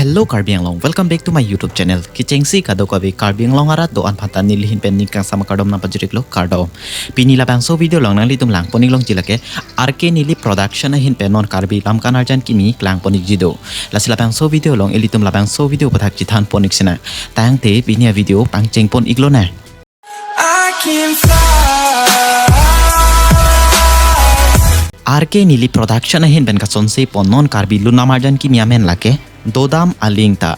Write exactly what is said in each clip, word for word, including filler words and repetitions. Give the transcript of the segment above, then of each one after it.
Hello Karbi Anglong, welcome back to my YouTube channel. Kechengsi kadokave Karbi Anglong arat do-an aphanta neli ahin pen ning kangsam akardom nangpajir-iklo, kardom. Pini labangso video along nanglitum langpon-iklongji lake R K Nilip Production ahin pen non Karbi lam kanarjan kimi langpon-ikji do. Lasi labangso video along ilitum labangso video aputhak chethanpon-ik sinang. Tangte pini avideo pangchengpon-iklonang. I can fly. R K Nilip Production ahin pen kasonse pon non Karbi lun lamarjan kimi amen lake Dodam Aling Ta.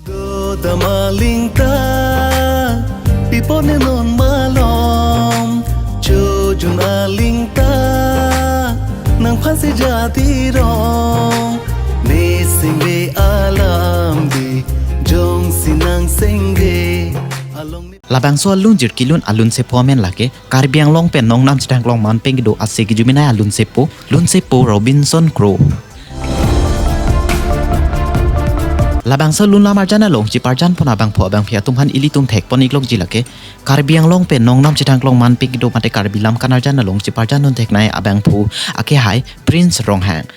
Dodam aling ta, pi pon ne non malom, chojun aling ta, nangphansi jadi rong, ne sengve alam di, jongsi nang sengve, along ne. Labangso alunjir kelun alunsepo amen lake Karbi Anglong pen nongnam chethanglong manpeng kedo ase kejumenai alunsepo, lunsepo Robinson Kro. Labangso lun lamarjan along cheparjanpon abangphu abangphi atum aphan ilitum thekpon-iklongji lake Karbi Anglong pen nongnam chethanglong manpeng kedo mate Karbi lam kanarjan along cheparjandun theknei abangphu akehai Prince Ronghang.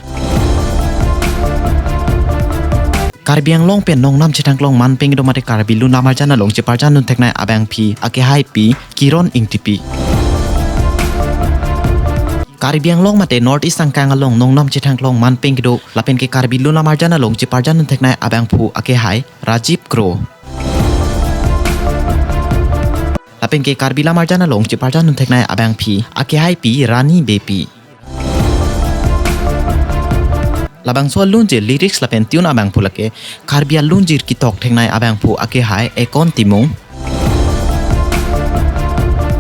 Karbi Anglong pen nongnam chethanglong manpeng kedo mate Karbi lun lamarjan along cheparjandun theknei abangphi akehai pi Kiron Ingtipi. Karbi Anglong mate North East angkang along nongnam chethanglong manpeng kedo lapen ke Karbi lun lamarjan along cheparjandun theknei abangphu akehai Rajiv Kro. Lapen ke Karbi lamarjan along cheparjandun theknei abangphi akehai pi Rani Beypi. Labangso alunjir lyrics lapen tune abangphu lake Karbi alunjir ketok theknei abangphu akehai Ekon Timung.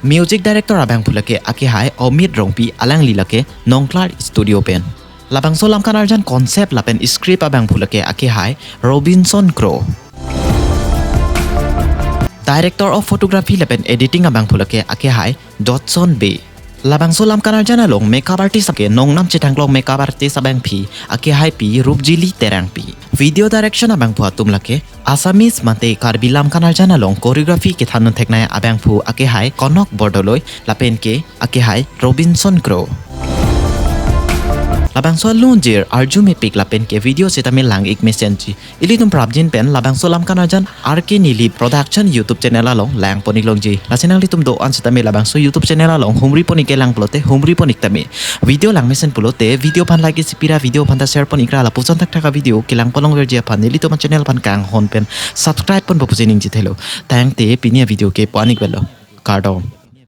Music director abangphu lake akehai Amit Rongpi, alangli lake Nongklar Studio pen. Labangso lam kanarjan concept lapen script abangphu lake akehai Robinson Kro. Director of photography lapen editing abangphu lake akehai Jotson Bey. Labangso lam kanarjan along makeup artist ke nongnam chethanglong makeup artist abangphi akehai pi Rupjili Terangpi. Video direction abangphu atum lake Assamese mate Karbi lam kanarjan along choreography kethandun theknei abangphu akehai Konok Bordoloi lapen ke akehai Robinson Kro. Labangso alunjir arju mepik lapen ke video sitame lang-ik mesenji. Ilitum prapjin pen labangso lam kanarjan R K Nilip Production YouTube channel along langpon-iklongji. Lasi nanglitum do-an sitame labangso YouTube channel along humripon-ik kelang pulote humripon-ik tame. Video lang mesen pulote video aphan like isi pira, video aphanta share pon-ikra, lapuson thakthak avideo kelangpon longverji aphan nelitum achannel aphan kanghon pen subscribe ponpo pusi ningjethelo. Tangte pini avideo ke pu-an-ik velo. Kardom.